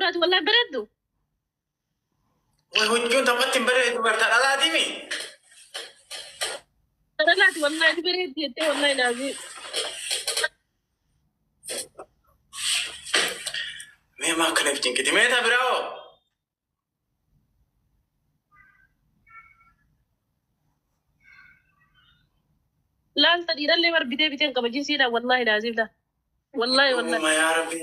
biraati wallahi bareeddu. Way huccuun taphatti hin bareedu barta dhalaatimi. Dhalaati wallahi ni bareeddi jettee wallahi laazii. Mee maa akkana if cinqiti? Mee ta biraa hoo? Laal ta dhiirallee bar bitee biteen qaba jinsiidha wallahi laazii laa. Wallahi wallahi. Dhuguma yaa Rabbi.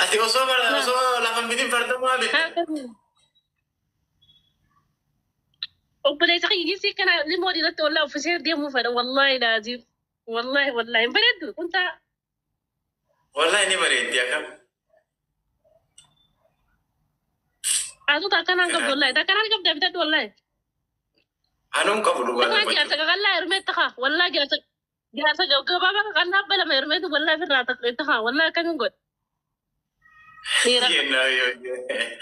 Ati osoo bara osoo lafa hin bitin farda maa bitte? Obboleessa kiyya jinsii kana limoo dhiiratti wallahi uffisee deemuu fedha wallahi laazii. Wallahi wallahi hin bareeddu kuntaa. Wallahi ni bareeddi akkam. Atu takkanaan qabdu wallahi takkanaan qabda bitadhu wallahi. Anum qabu dhugaa Takkanaan jaarsa dubbachuu. qaqallaa hirmee takaa wallahi jaarsa jaarsa gabaabaa qaqallaa balama hirmeetu wallahi firraa takaa wallahi akkamiin godhe. Dhiira Yennaa yoo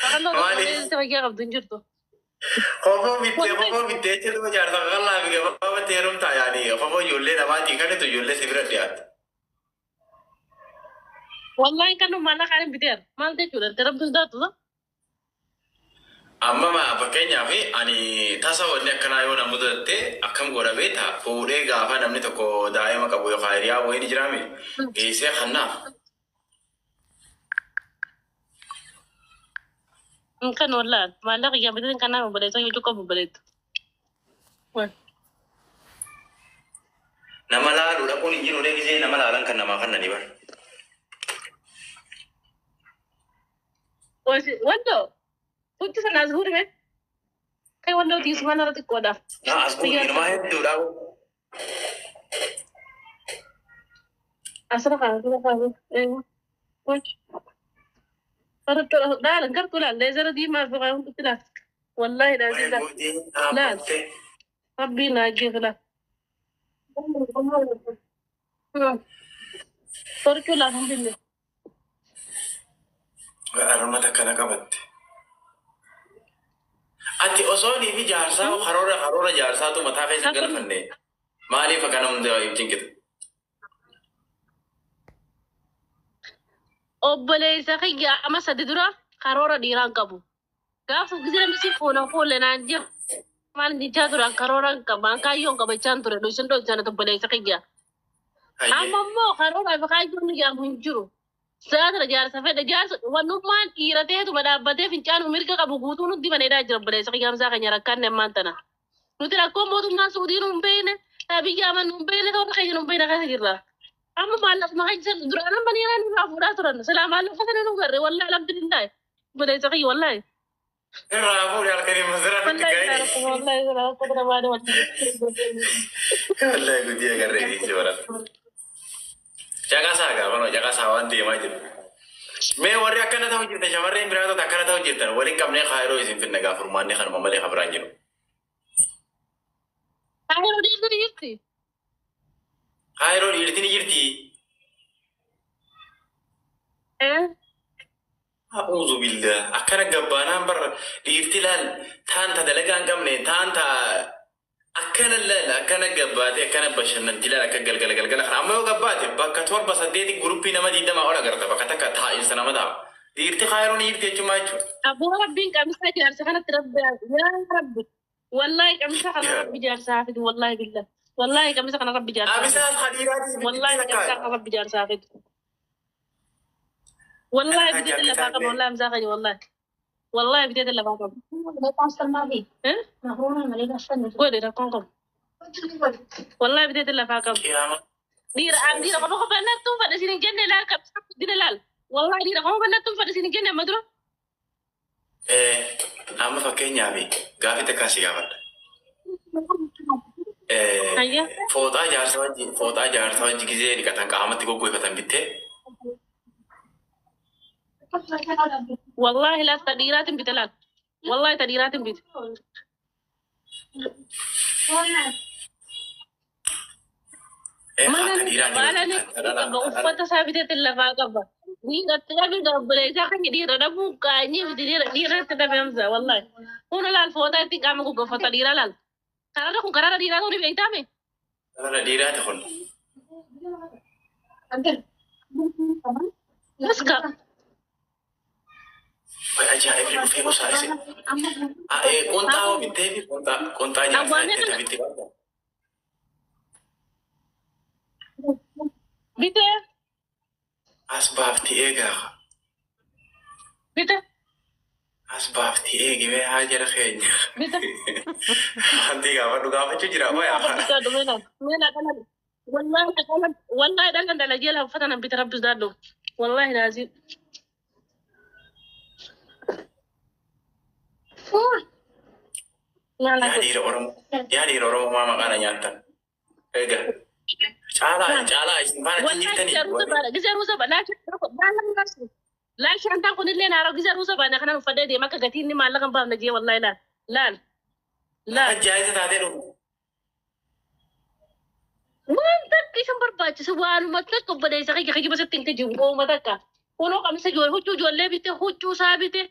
qaqalloo tokko Maaliif? malee fayyaa qabdu hin jirtu. Kofoo bittee Wallahi kofoo bittee jechuun jaarsa qaqallaa fi gabaabatti heerumtaa yaani kofoo ijoollee namaatii kanitu ijoollee si bira dhiyaatu. Wallahi kan maallaqaan hin biteera. Maal jechuudha? Rabbi sodaatu. Amma ma fakkeenyaaf ani tasa wanni akkanaa yoo na mudatte akkam godha beektaa? Fuudhee gaafa namni tokko daa'ima qabu yookaan hiriyaa wayii ni jiraami geessee kannaaf. Kan wallahi maallaqa kiyya biteen kanaaf obboleessa yoo cuqqabu obboleettu. Nama laalu dhaquun hin jiru gisee nama laalan kan namaa kannanii bara. Wantoo hundi sana as guurime. Kai wantoo tiisuma nara xiqqoodha. Naa as guuri namaa hedduudha. Asirra kana asirra kana. Laala gartuu laal leezara diimaa fi waan hundi laal. Wallahi laazim laal. Laal. Rabbii naa ajjeesu laal. Torchuu laal hundinne. Armata akkana qabatte. Ati osoo nii fi jaarsaa karoora karoora jaarsaatu mataa keessa hin galfanne maaliif akkana hunda cinqitu? Obboleessa kiyya ama sadi dura karoora dhiiraan qabu. Gaafa gisee namni si fuula fuule naan jiru maal jechaa turan karoora hin qaba an kaayyoon qabachaan ture dho'isin dho'isan obboleessa kiyya. Amma immoo karooraa fi kaayyoon ijaamu hin jiru. Saatira jaarsa fedha jaarsa wannummaan dhiira ta'eetuma dhaabbatee fincaanu mirga qabu guutuu nutti baneedhaa jira obboleessa kiyya hamsaa keenya rakkaanne ammaan tana. Nuti rakkoo mootummaan Suudii nu hin beekne, biyya aman nu hin beekne, warra keenya nu hin beekne keessa jirra. Amma maallaquma keessa duraan amma ni nurraa fuudhaa turan. Silaa maallaqa sana nu garre wallahi alhamdulillah. Obboleessa kiyya wallahi. Irraa fuudhe halkanii masira nutti Wallahi ga'e. wallahi rakkoo barbaade wallahi. Wallahi gudii agarree dhiisi bara. Caqasaa gaafa caqasaa waan deemaa jiru. Mee warri akkana ta'u jirtan shamarreen biraa taate akkana ta'u jirtan waliin qabnee kaayiroo isin finna gaafa furmaanni kanuma malee kan biraan jiru. Kaayiroo dhiirri ni jirti. Kaayiroo dhiirti ni jirti. Eh? A'uuzu billah akkana gabbaanaan bar dhiirti laal taan ta dalagaa hin qabne taan ta akkana laal akkana gabbaate akkana bashannanti laal akka galgala galgala kana amma yoo gabbaate bakka torba saddeeti guruppii nama digdamaa ol agarta bakka takka taa'insa nama ta'a. Dhiirti kaayiroo ni jirti jechuun maal jechuudha? Aboo rabbiin qamisa jaarsa kanatti rabbi yaa rabbi. Wallahi qamisa kana rabbi jaarsaa fidu wallahi billah. Wallahi qamisa kana rabbi jaarsaa fidu. Abisaas hadiiraatii Wallahi qamisa kana rabbi jaarsaa fidu. Wallahi biteetin lafaa qaba wallahi hamzaa keenya wallahi. Wallahi biteetin lafaa qaba. Eh? Godhe rakkoon qabu. Wallahi biteetin lafaa qaba. Qiyaama. Dhiira aan dhiira qofa qofa nattuun fadha isin hin jenne laal qabsa guddina laal. Wallahi dhiira qofa qofa nattuun fadha isin hin jenne amma dura. Amma fakkeenyaaf gaafii takkaan si gaafadha. Hayya. Fooxaa jaarsa wajji fooxaa jaarsa wajji gizee dhiqatan qaamatti goggoifatan bittee Wallahi laal ta dhiiraatiin bite laal. Wallahi ta dhiiraatiin bite. Mana haata ni dhiiraatiin baala ni hojjetan ta dhala qaba ta dhala. uffata isaa biteetiin lafaa qaba. Dhiiratti dhabe obboleessaa keenya dhiira dhabuu qaanyii miti dhiira dhiiratti dhabe hamza wallahi. Kun laal fooxaa ittiin qaama goggoffata dhiira laal. Karaarra kun karaarra dhiiraa ta'uu ni beektaame. Ta dhala dhiiraati kun. Maska. Way ajaa'ibni dhufee gosaa isin. Qonxaa hoo bittee fi qonxaa jaarsaa itti bitti qabda. Bitee. As baafti eegaa. Bite. As baafti eegi mee haa jara keenya. Bite. Wanti gaafadhu gaafachuu jira moo yaa? Wallahi dhalan dalagee lafa uffata nan bite rabbis daadhu. Wallahi naazii. Yaa dhiira Oromoo. Yaa dhiira Oromoo maa maqaana nyaattan? Egaa. Caalaa caalaa isin faana Wallahi jirtanii. gisee ruusa baadha. Laal shantaan kunillee naara gisee ruusa baadha kanan uffadhee deema akka gatiin inni maallaqa hin baafne jee wallahi laal. Laal. Laal. Ajaa'iba taatee dhufu. Waan takka isin barbaachisu waanuma takka obboleessa kiyya kiyya basitti hin kijibu ooma takka. Kunoo qamisa ijoollee huccuu ijoollee bite huccuu isaa bite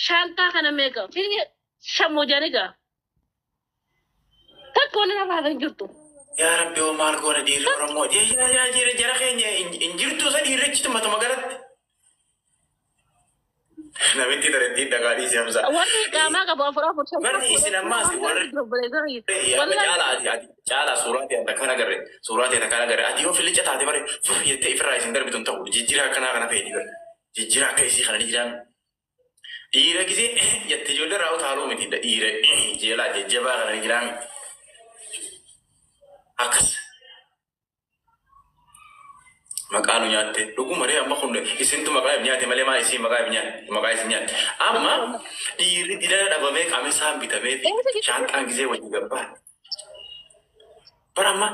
shantaa kana meeqa shammoo jaanigaa. Takka wani narraa hin jirtu. Yaa Rabbi hoo maal goona dhiirri Oromoo? Yaa yaa jira jara keenya hin jirtu isa dhiirrichi matuma galatti. Namitti tareetti dhagaa dhiisee Hamza. Warri qaamaa qabu afur afur shan. Barri isin ammaas warri Obboleessa kiyya. amma caalaa ati ati caalaa suuraa ta'e takkaan agarre suuraa ta'e takkaan agarre ati yoo fillicha taate bare fuf jettee ifirraa isin darbitu hin ta'u jijjiira akkanaa kana feeti bare jijjiira akka isii kana ni jiraan. Dhiira gisee jettee ijoollee irraa utaaluu miti dhiira jeelaa jajjabaa kana ni jiraan. Akkas. Maqaa nu nyaatte dhuguma ree amma kun isintu maqaa if nyaate malee maa isin maqaa if nyaatte maqaa isin nyaatte amma dhiirri dilana dhabamee qamisaan bitamee fi shaanxaan gisee wajji gabbaan bara amma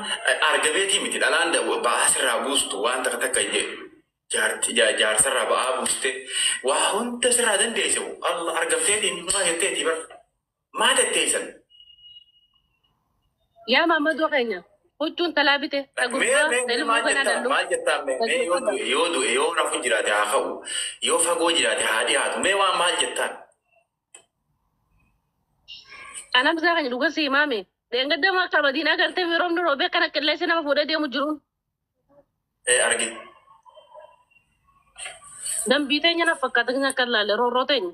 argabeetii miti dhalaan ba'aa sirraa buustu waan takka takka jaarti jaarsarraa ba'aa buuste waa hunda sirraa dandeesse Allah argamteetiin maa jetteetii bara maa tetteessan. Yaa Maammadoo keenya huccuun talaa bite ta Mee gurbaa mee ta mee ilmoo maal kanaa jettaa dhallu. maal jettaa mee mee yoo du'e yoo du'e yoo rafu jiraate haa ka'u yoo fagoo jiraate haa dhiyaatu mee waan maal jettaan? Anam isaa keenya dhuga sii maame. Deengadda akka Madiinaa galtee roobni roobee kana qilleensi nama fuudhee deemu jiruun. Ee argi. Dambii teenya na fakkaata keenya akka laalle roorroo teenya.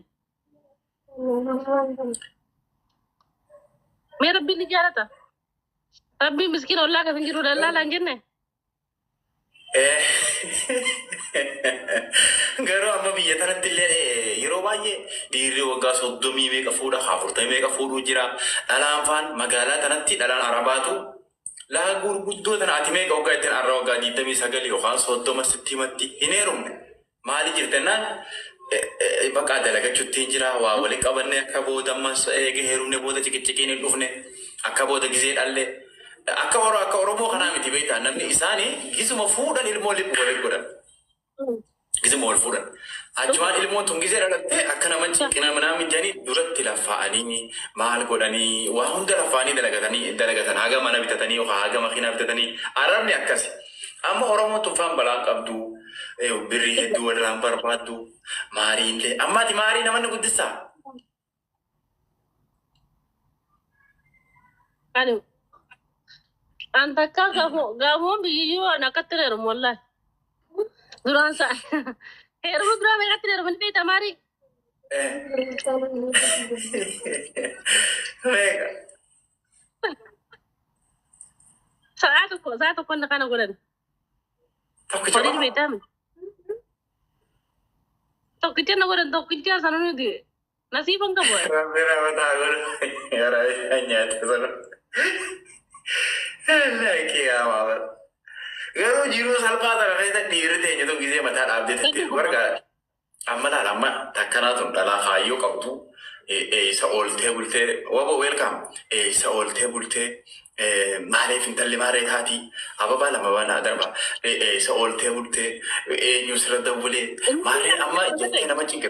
Mee rabbiin ni jaalata. Rabbiin miskiina ollaa kan jiru dallaalaa hin jenne. Garuu amma biyya tanatti illee yeroo baay'ee dhiirri waggaa 30 meeqa fuudha 40 meeqa fuudhuu jira. Dhalaan faan magaalaa tanatti dhalaan arabaatu laa gurguddoo tana ati meeqa waggaa ittiin arra waggaa 29 yookaan 30 sitti himatti hin heerumne. Maali jirtennaan bakka dalagachuutti hin jira waa wali qabannee akka booda ammas eega heerumne booda ciqiciqiin hin dhufne akka booda gizee dhalle akka akka Oromoo kanaa miti beektaa namni isaanii gisuma fuudhan ilmoo waliin godhan. Gisuma wal fuudhan. Achumaan ilmoon tun gizee dhalatte akka nama cinqina manaa mijanii duratti laffa'anii maal godhanii waa hunda laffa'anii dalagatanii dalagatan haga mana bitatanii yookaan haga makiinaa bitatanii arabni akkasi. Amma Oromoon tun faan balaan qabdu birrii hedduu walirraan barbaaddu maariillee amma ati maarii namanni guddistaa? Ani an takka gaamoo biyyiyyuu an akkatti heerumu wallahi. Duraan sa heerumu duraa meeqatti heerumu ni beektaa maarii? Meeqa? Sa'aa tokko sa'a tokko inni kana godhan. Tokkicha Horii qofa? beektaa mi? Tokkicha na godhan tokkicha sana nuti nasiiban qabu. Rabbi ramataa godhu. Yaa nyaata sana. Kiyaamaa bara. Garuu jiruu salphaa tana keessa dhiirri teenya tun gisee mataa dhaabdee tettee barga amma laala amma takkanaa tun dhalaa kaayyoo qabdu eessa ooltee bultee wabo welcome eessa ooltee bultee maaliif intalli maaree taati ababaa lama banaa darba eessa ooltee bultee eenyu sirra dawwalee maaree amma jettee nama cinqe.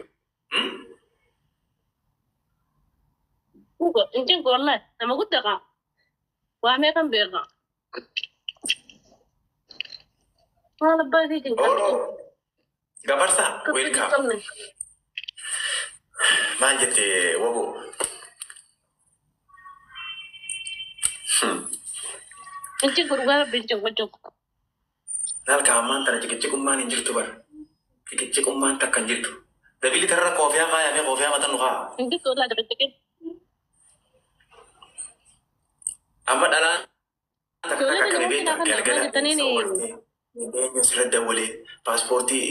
Hin cinqu wallahi nama guddaa qaba. Waa meeqan beeka. Maal abbaa isii cinqan. Oro gabarsaa welcome maal jette wabo? Hin cinqu dhugaa rabbi hin cinqu hin cinqu. Laal kaa'ammaan tana ciqiciqummaan hin jirtu bara. Ciqicciqummaan takka hin jirtu. Dabili tarra koofiyaa kaayamee koofiyaa mata nu kaa. Hin jirtu wallaahi ciqicciqin. Amma dhalaan takka Ijoollee takka akkami tana beektaa wanti galgala lafa jettaniin eessa oolte eenyu asirra dawwalee paaspoortii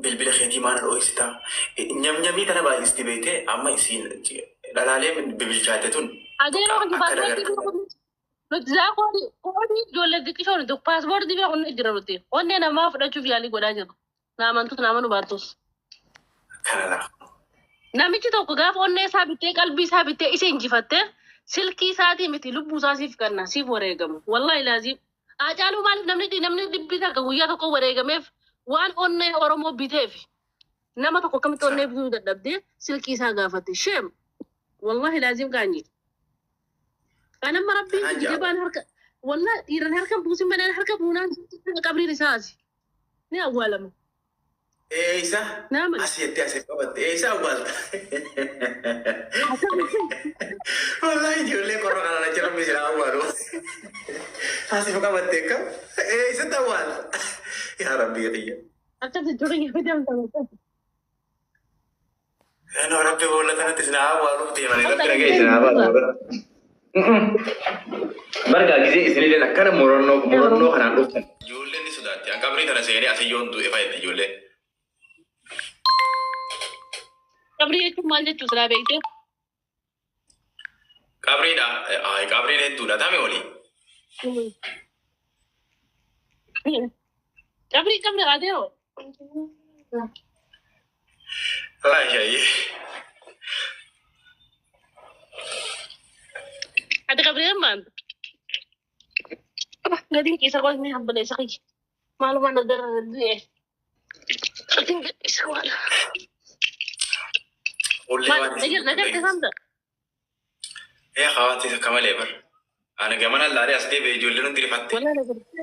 bilbila keetii maana dho'isitaa nyamnyamii tana baay'isti beektee amma isiin dhalaalee bibilchaate tun Adeeroo bakka kan akka paaspoortii dagartee bira kun nuti zaa koodii koodii ijoollee xixiqqoo nuti paaspoortii bira kun jira nuti onnee namaa fudhachuuf yaalii godhaa jiru. Na amantus na amanu baattus. Kana laa. Namichi tokko gaafa onnee isaa bittee qalbii isaa bittee isa injifattee silkii isaatii miti lubbuu isaa siif kenna siif wareegamu. Wallahi laazim. Haacaaluu maaliif namni dhibbi takka guyyaa tokko wareegameef waan onnee Oromoo biteef nama tokko akkamitti onnee bituu dadhabdee silkii isaa gaafatte. Sheem. Wallahi laazim qaanyi. Kan amma rabbiin Kanaan ja'a. jabaan harka wallahi dhiiran harka buusin malee harka buunaan qabriin isaa asi. Ni awwaalama. Eeysa Nama. as jettee asii qabatte eeysa awwaalta. Wallahi ijoollee qorra kanaan achi rabbi isin awwaalu. Asii qabatte akkam eeysatti awwaalta. Yaa rabbi kiyya. Akkas jechuun fidamta. Yanoo rabbi boolla tanatti isin awwaaluuf deemanii rabbi nagaa isin awwaalu. Bargaa gisee isinillee akkana murannoo murannoo kanaan dhuftan. Ijoolleen ni sodaatti. An qabrii tana seenee asii yoon du'e fayyadde ijoolleen. Qabrii jechuun maal jechuu silaa beektee? Qabriidha. Ay qabriin hedduudha. Tame olii. Qabrii qabrii adeeroo. Ay Ati qabrii hammaan. Gadiin keessa qolni hambaleessa kiyya. Maaluma na dara du'e. Gatiin gadhiisa waan. Ullee Maal waan isin na garte samta. Ee hawaati akka malee bar. Ani gamana laalee as deebi'e ijoolleen hundi rifatte. Wallahi na garte.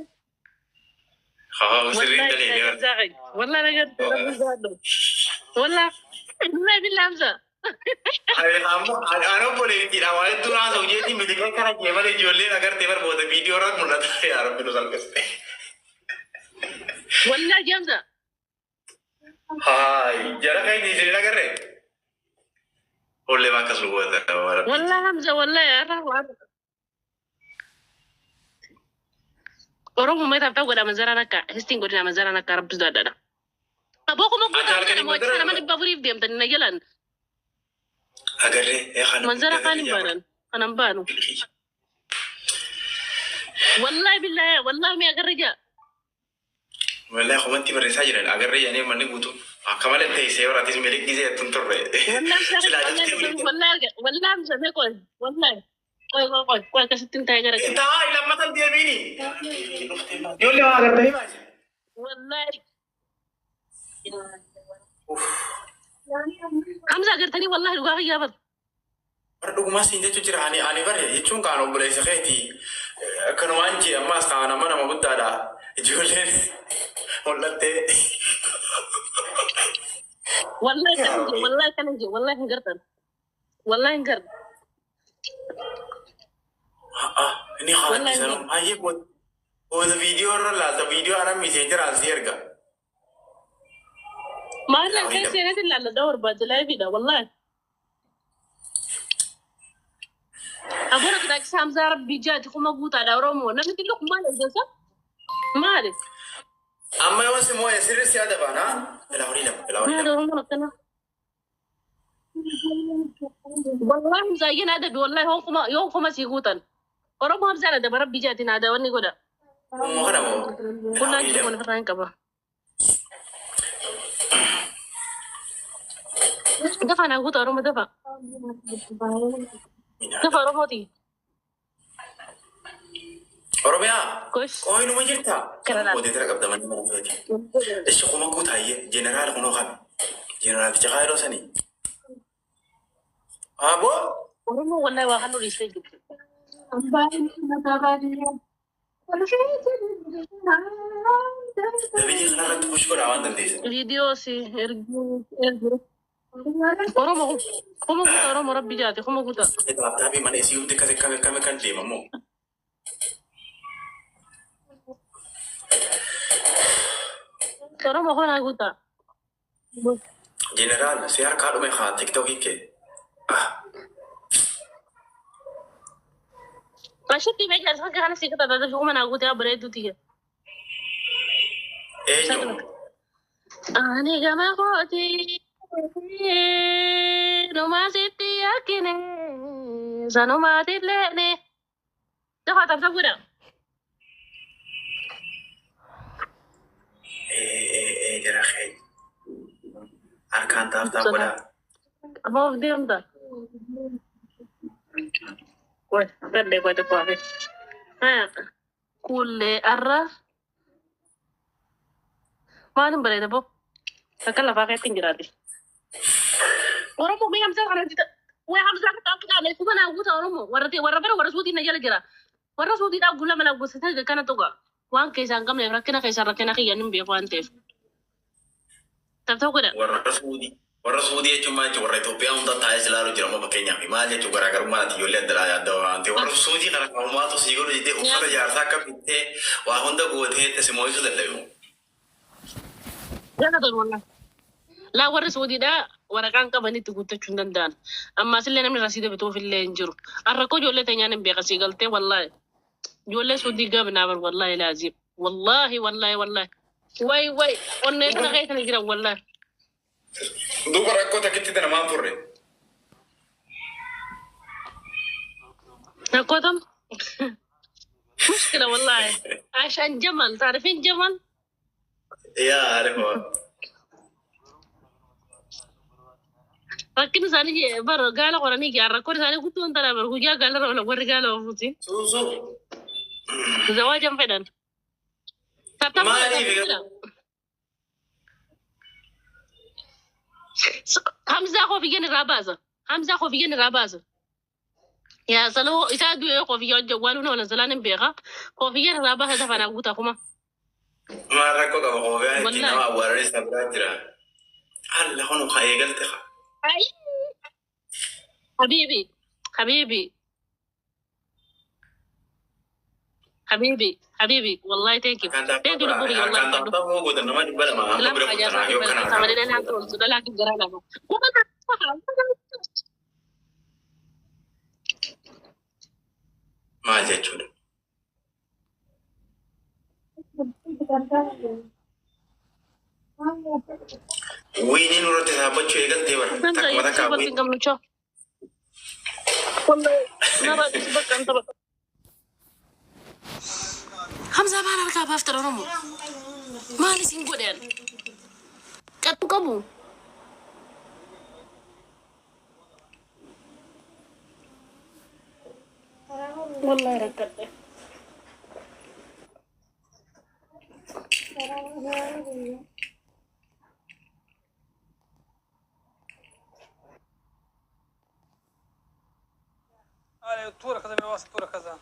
Haa sirriin Wallahi daleelee na bar. garte. Wallahi na garte. Wallahi. Wallahi billah Hamza. Ani ammoo ani obboleettiidha waan hedduu haasa'u jeetii miti kan kana jee malee ijoolleen agartee bar booda viidiyoo irratti mul'ata yaa rabbi nu salphiste. Wallahi Hamza. Haay jara keenya isin agarre. Ullee waan akkas nu goota rabbi. Wallahi Hamza wallahi arraa. Oromoo meetaaf ta'u godha manzaraan akka histiin godina manzaraan akka rabbis daadhaadha. Aboo kuma Ati guutaa halkan nama wajjin mandara nama 400f deemtanii na jalaan agarree ee kana manzara kaan hin baanan kanan baanu. Wallahi billahi wallahi mi agarre jaa. Wallahi komantii barreessaa jiran agarree yaanii manni guutuun akka malee teessee horaatis milik gisee jettuun turre. Wallahi Silaa daftee walitti. wallahi wallahi Hamza mee qoy wallahi qoy qoy qoy qoy akkasitti hin taa'e gara gara. Taa lammatan deebiini. Ijoollee waa agartanii baay'ee. Wallahi. Hamza agartanii wallahi dhugaa kiyyaa bar. Bara dhugumaa siin jechuu jira ani ani bare jechuun kaan obboleessa keeti akkanumaan jee ammaas kaan amma nama guddaadha ijoolleen mul'attee. Wallahi kanan jee wallahi kanan jee wallahi hin gartan. Wallahi hin gartan. Inni Wallahi haati hin sanuu gartan. baay'ee booda viidiyoo irra laalta viidiyoo anan miseenjeraan si erga. Maal kan seenetti ilaalladha barbaade laayifiidha wallahi. Abona kitaabisa Hamzaa Rabbii jaati kuma guutaadha Oromoo. Namni xiqqoo kun maal eeggansa? Maali? Amma yoo si moo'e sirri si adabaan haa? Bilaa horii lama bilaa horii Maali lama. Oromoon akkana? Wallahi Hamzaa iyyeen adabi wallahi yoon kuma sii guutan. Oromoo Hamzaan adaba Rabbii jaatiin aadaa wanni godha. Ummoo kana moo bilaa Qullaa horii jiru lama. kun ofirraa hin qaba. Dafa naa guuta Oromoo dafa. Dafa Oromooti. Oromiyaa Gosh. qooyi numa jirta. Kana laal. Boodee tara qabda manni mana feeti. Ishi kuma guutaayyee jeneraal kunoo kami. Jeneraalicha kaayiroo sanii. Aboo. Oromoo wallahi waa kan nu dhiistee jirti. Nabiyyi kanarratti push godhaa waan dandeessan. Viidiyoo si erguu erguu. Oromoo kuma guuta Oromoo Rabbi jaate kuma guuta. Taaptaabii mana isii hundi akkasi kame kame kan deemamoo. Oromoo kanaa guuta. Jeneraal si harkaa dhume haa TikTokii kee. Ah. Ashitti mee jaarsa kana si qixaxaa fi kuma naa guutee bareedduu tiyya. Eenyu? Ani gama kooti numaa sitti yakkine sanumaati leene. Dafa tamsa godha. Ee jara keenya. Harkaan taaftaa godhaa. Amma of deemta. Qoy gadhee qoy tokko hafe. Kuullee arra maalin bareeda bo akka lafaa keetti hin jiraate. Oromoo mee Hamzaa kana hojjeta. Way Hamzaa kana akka qaamee kuma naa guuta Oromoo warra ta'e warra bara warra suutii na jala jira. Warra suutiidhaa gula mana guutatee kana tuqa. Waan keessaa hin qabneef rakkina keessaa rakkina kiyya hin beeku waan ta'eef. Tabtoo godha. Warra Suudii. Warra Suudii jechuun maal jechuun warra Itoophiyaa hunda taa'ee si ilaalu jira amma fakkeenyaaf maal jechuun garaagarummaa ati ijoollee adda adda waan ta'eef warra Suudii kana kaa'umaatu sii godhu jettee uffata jaarsaa akka bittee waa hunda gootee si mo'isuu dadhabe. Jala tolu wallah. Laa warri Suudiidhaa waraqaan qaban itti guuttachuu hin danda'an. Ammaas illee namni rasiida bituuf illee hin jiru. Arrakkoo ijoollee teenyaan hin beekan sii galtee wallaahi. Ijoollee Suudii gabnaa bar wallaahi laaziim. Wallaahi wallaahi wallaahi. Way way onnee kana keessa ni jiran wallaahi. Duuba rakkoo takkitti tana maan furre? Rakkoo tam mushkila wallaahi. عشان جمل تعرفين جمل؟ Yaa arifa. Rakkin isaanii bar gaala qoranii gaa rakkoon isaanii guutuu hin taane bar guyyaa gaala irra warri gaala ofuuti. Suusuu. Zawaajan fedhan. Tattaaf Maaliif garuu? Hamzaa koofiyyan irraa baasa. Hamzaa koofiyyan irraa baasa. Yaa saloo isaa du'ee koofiyyaa hojii waan hunda salaan hin beeka. Koofiyyan irraa baasa dafanaa guutaa kuma. Maal rakkoo qaba koofiyaan ittiin Wallaahi. nama awwaalanii isa biraa jira. Alla kunu ka eegalte ka. Habibi, habibi, habibi, habibi, wallahi thank you. Harkaan Thank you taaftaa lubbuu godhaa. wallahi Harkaan fadhu. taaftaa hoo gootan nama 200 hanga Lama bira ajaa'ibaa kuttanaa yoo kana samalee harkaan naan tolchu dhalaa garaa lama. Maal jechuudha? Wiiniin nurratti dhaabbachuu eegaltee bara. Takkuma takkaa wiin. Hamzaa maal harkaa baaftan Oromoo? Maal isin godhan? Qaxxu qabu. Wallahi rakkadhe. Allora, tu كذا من وسط كذا.